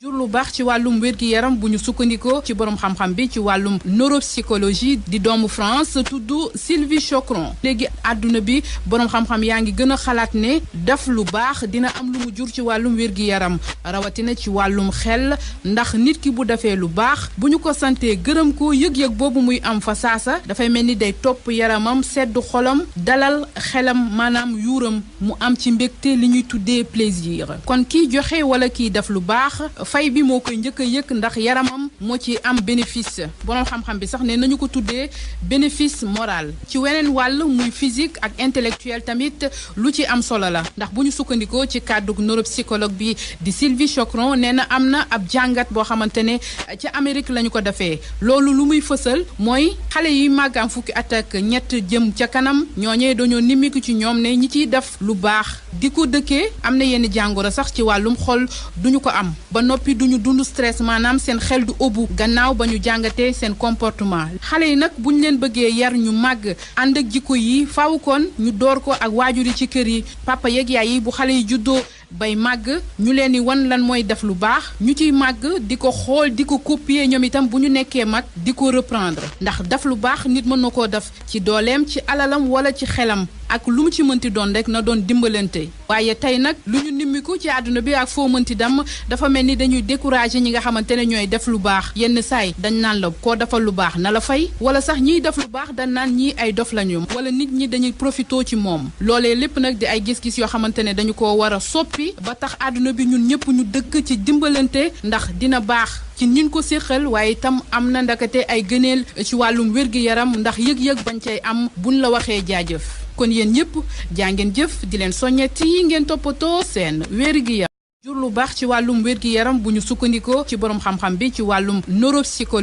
jur lu baax ci wàllum wér-gi-yaram bu ñu sukkandikoo ci borom xam-xam bi ci wàllum neuropsychologie di doomu France tudd Sylvie Chocron léegi àdduna bi borom xam-xam yaa ngi gën a xalaat ne def lu baax dina am lu mu jur ci wàllum wér-gi-yaram rawatina ci wàllum xel ndax nit ki bu defee lu baax bu ñu ko santee gërëm ko yëg-yëg boobu muy am fa saasa dafay mel ni day topp yaramam seddu xolam dalal xelam maanaam yuuram mu am ci mbégte li ñuy tuddee plaisir kon kiy joxe wala kiy def lu baax fay bi moo koy njëkk a yëg ndax yaramam moo ci am bénéfice borom xam-xam bi sax ne nañu ko tuddee bénéfice moral ci weneen wàll muy physique ak intellectuel tamit lu ci am solo la ndax bu ñu sukkandikoo ci kàddu neuropsychologue bi di Sylvie Chocron nee na am na ab jàngat boo xamante ne ci Amérique la ñu ko defee loolu lu muy fësal mooy xale yi màgg am fukki at ak ñett jëm ca kanam ñooñee dañoo nimiku ci ñoom ne ñi ciy def lu baax di ko dëkkee am na yenn jàngoro sax ci wàllum xol duñu ko am ba noppi duñu dund stress maanaam seen xel du ëbbu gannaaw ba ñu jàngatee seen comportement xale yi nag bu ñu leen bëggee yar ñu màgg ànd ak jikko yi faaw kon ñu door ko ak waajur yi ci kër yi papa yeeg yaay yi bu xale yi juddoo bay màgg ñu leen di wan lan mooy def lu baax ñu ciy màgg di ko xool di ko copier ñoom itam bu ñu nekkee mag di ko reprendre ndax def lu baax nit mën na koo def ci dooleem ci alalam wala ci xelam ak lu mu ci mënti doon rek na doon dimbalante waaye tey nag lu ñu nimmiku ci àdduna bi ak foo mënti dem dafa mel ni dañuy décourager ñi nga xamante ne ñooy def lu baax yenn saay dañ naan la koo defal lu baax na la fay wala sax ñiy def lu baax dañ naan ñii ay dof lañu wala nit ñi dañuy profitoo ci moom loolee lépp nag di ay gis-gis yoo xamante ne dañu ko war a soppi ba tax àdduna bi ñun ñëpp ñu dëkk ci dimbalante ndax dina baax ci ñin ko séqal waaye itam am na ndakate ay gëneel ci wàllum wér-gi-yaram ndax yëg-yëg bañ cay am buñ la waxee jaajëf kon yéen ñëpp jàngeen jëf di leen soññeti yi ngeen toppatoo seen wér-gi-yaram jur lu baax ci wàllum wér-gi-yaram bu ñu sukkandikoo ci borom xam-xam bi ci wàllum neuropsychologie